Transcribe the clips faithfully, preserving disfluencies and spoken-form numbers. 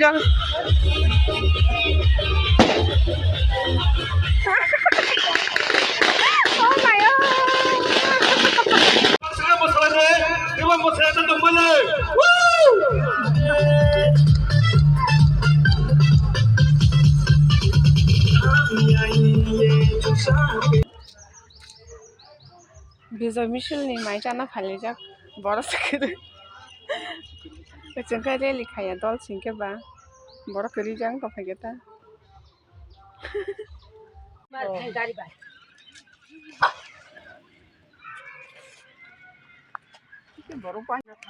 Oh my God. Bijoy misil ni mai chana phalijak borok se kwrwi. Chwng khe rally khaiya dol singkhe ba borok kwrwi jang tongphaikhe ta.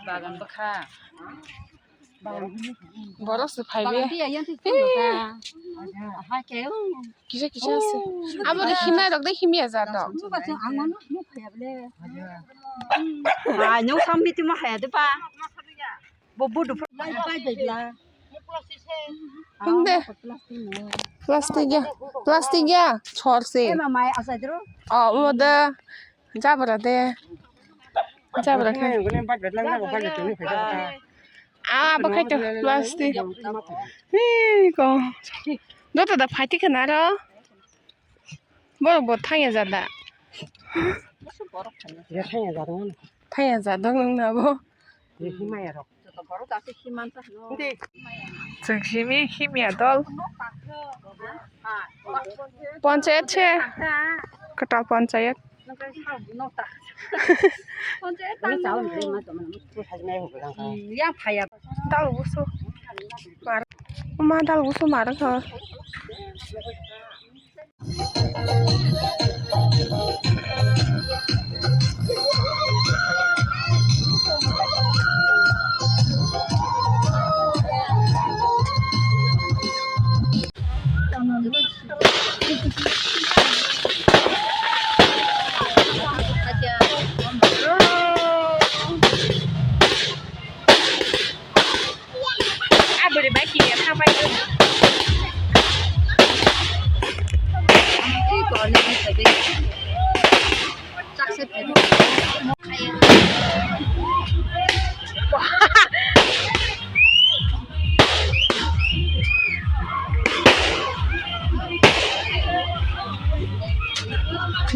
Bagan bwkha. Borok se phaibe. Bagan tiya yang tiya. Kisa kisa ase. Abo de himnai rok de himya ja to. Ang mano no phaya ble. Hai no sambi timo haya de pa. Bo budu. Himde. Plastic ya. Plastic ya. Chor se. Ema mai asai dro. Oh, mo da. Jabra de. Jabra khe. Ah, bo khai to plastic. Hi ko. Joto da phaiti khana ro. Borok bo thangya jada. Thangya jadong nung na bo. Chwng simi himya dol. Panchayat se. Kwtal panchayat. Dal gusu. Mar. Ma dal gusu mar kha. Aboni bai kiriya tha pai.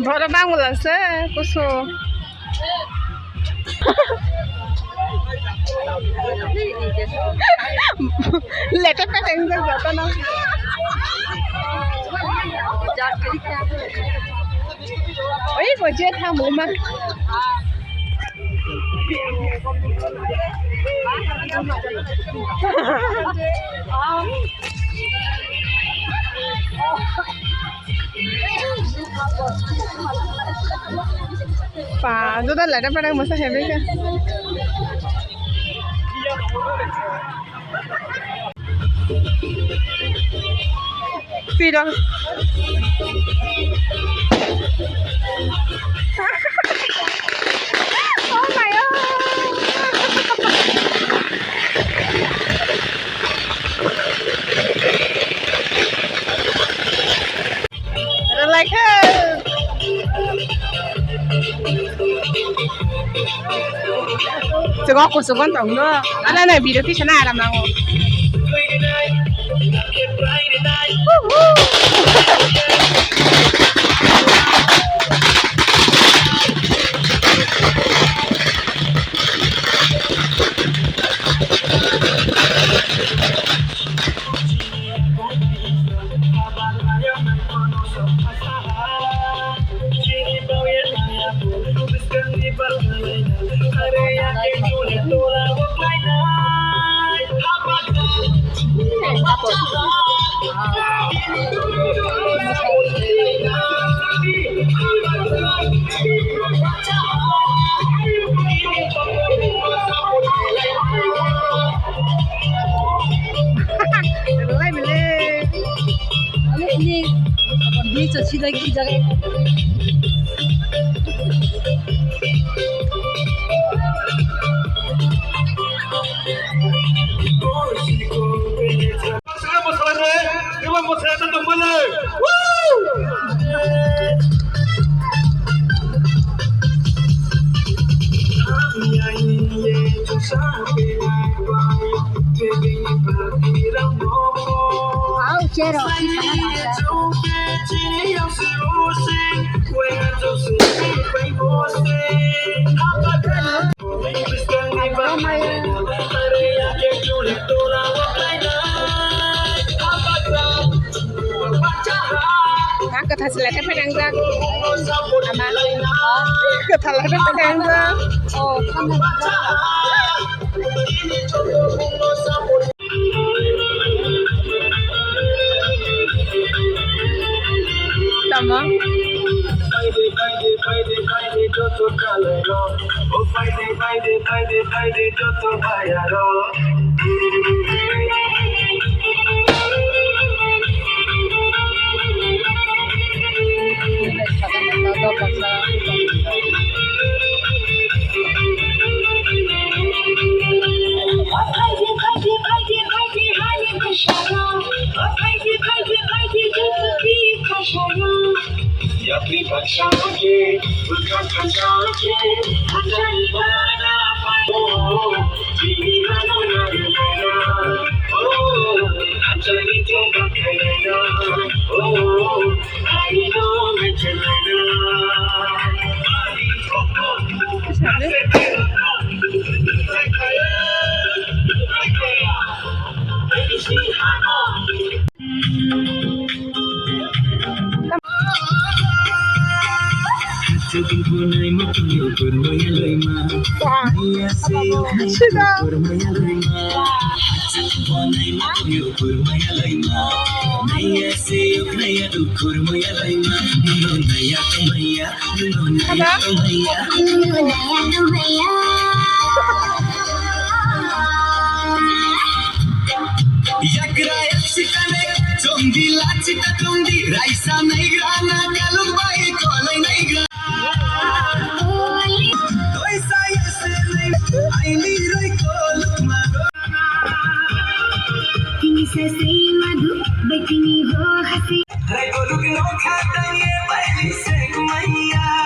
Borok bangla se kusu. Lete pete wngkha jotono. Oi, bo je tamo ma. Pa, joda lada pada masa heavy ka. Piro. Oh my God. Rwlaikha. Chwng o kuchuk o tong no. Ala nai video kisa na aram nango. Lai bele. Ini, ini bisa sih lagi jaga. Chair rok si sana nangkha. Ang kwthar se lete phainangjak. Ama. Kwthar lete phainangjak. Oh, tamo. Yagra yaksitane, chongdi lachita tongdi, raisa naigra na kaluk bai kolai naigra. Toisa yase nai, aini roi koluk mago. Tini sasai madhu, bai tini ho hasi. Rai koluk no khatang ye bai sek maiya.